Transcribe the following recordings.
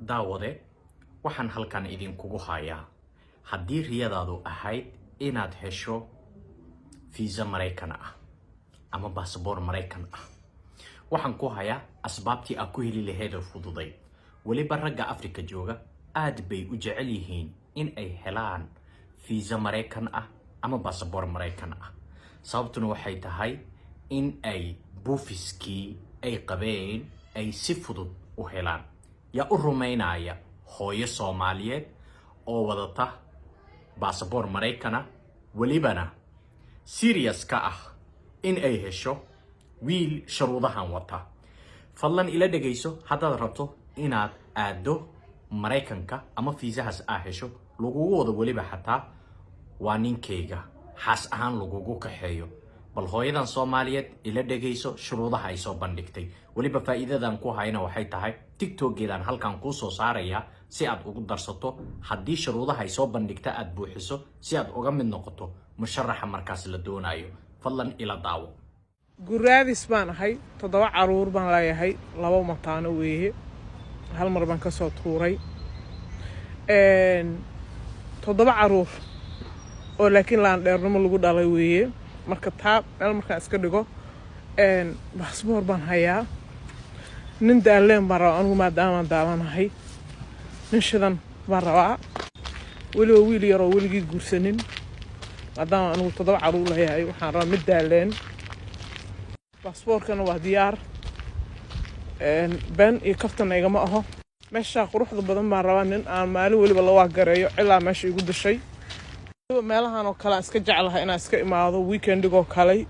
Daawade, waxaan halkan idinkugu hayaa, haddii riyadaadu ahayd inaad hesho fiisa Maraykan ah ama basaboor Maraykan ah, waxaan ku hayaa asbaabtii aad ku heli lahayd oo fududay. Weliba ragga Africa jooga aad bay u jecel yihiin in ay helaan fiisa Maraykan ah ama basaboor Maraykan ah. Sababtuna waxay tahay in ay buufiskii ay qabeen ay si fudud u helaan. Yaa u rumaynaya hooyo Soomaaliyeed oo wadata baasaboor Maraykana, welibana serious ka ah in ay hesho wiil shuruudahan wata? Fadlan ila dhegayso. Haddaad rabto inaad aaddo Maraykanka ama fiisahaas aa hesho, lagugu wado, weliba xataa waa ninkayga xaas ahaan lagugu kaxeeyo, bal hooyadan Soomaaliyeed ila dhegayso shuruudaha ay soo bandhigtay. Weliba faa'iidadan ku hayna waxay tahay TikTokgeedaan halkan kuu soo saarayaa si aad ugu darsato, haddii shuruudaha ay soo bandhigta aad buuxiso, si aad uga mid noqoto musharaxa markaas la doonayo. Fadlan ila daawo. Guraadis baan ahay, toddoba caruur baan leeyahay, laba mataano weeye, hal mar baan kasoo tuuray toddoba caruur oo laakiin laandheernimo lagu dhalay weeye. Marka taa meel markaan iska dhigo, baasboor baan hayaa. Nin daaleen baan rabaa anigu, maadaamaan daalanahay nin shidan baan rabaa, weliba wiil yaroo weligii guursanin. Maadaama anigu toddoba caruur leeyahay, waxaan rabaa mid daaleen. Baasboorkana waa diyaar, been iyo kaftana igama aho. Meeshaa quruxda badan baan rabaa nin aan maalin weliba la waagareeyo cilaa meesha igu dashay. Meelahan oo kale aan iska jeclahay inaan iska imaado weekendigoo kale,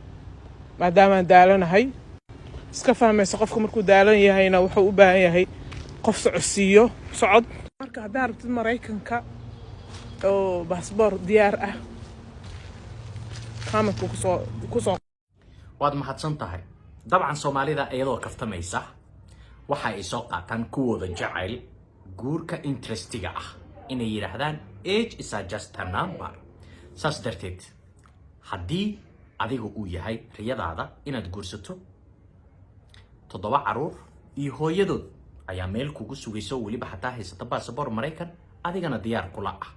maadaamaan daalanahay. Iska fahmaysa, qofka markuu daalan yahayna wuxuu u baahan yahay qof socodsiiyo socod. Marka haddaa rabtid Maraykanka oo baasboor diyaar ah, commentka kusoo kusoo. Waad mahadsan tahay. Dabcan Soomaalida iyadoo kaftamaysa waxa ay soo qaataan kuwooda jacayl guurka interestiga ah inay yidhaahdaan "Age is a just a number." Saas darteed, haddii adiga uu yahay riyadaada inaad guursato, toddoba caruur iyo hooyadood ayaa meel kugu sugayso, weliba xataa haysata basaboor Maraykan, adigana diyaar kula ah,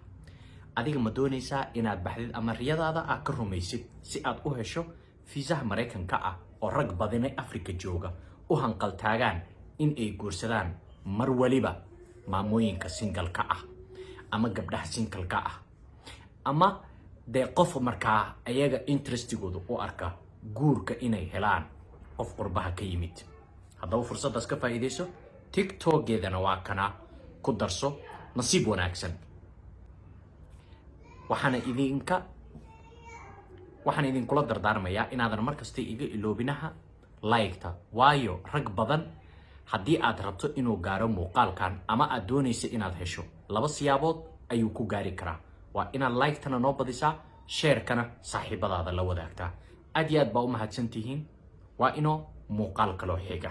adiga ma doonaysaa inaad baxdid ama riyadaada aad ka rumaysid si aad u hesho fiisaha Maraykanka ah, oo rag badinay Africa jooga u hanqaltaagaan in ay guursadaan mar waliba maamooyinka singleka ah ama gabdhaha singleka ah, ama dee qof markaa ayaga interestigooda u arka guurka inay helaan qof qurbaha ka yimid? Haddaba fursaddaas ka faa'iidayso. TikTokgeedana waa kana, ku darso. Nasiib wanaagsan. Waxaan idinkula dardaarmayaa inaadan markasta iga iloobinaha like-ta, waayo rag badan haddii aad rabto inuu gaaro muuqaalkan ama aad doonaysa inaad hesho, laba siyaabood ayuu ku gaari karaa: waa inaad like-tana noo badisaa, sharekana saaxiibadaada la wadaagtaa. Aad iyo aad baa u mahadsan tihiin. Waa inoo muuqaal kaloo xiga.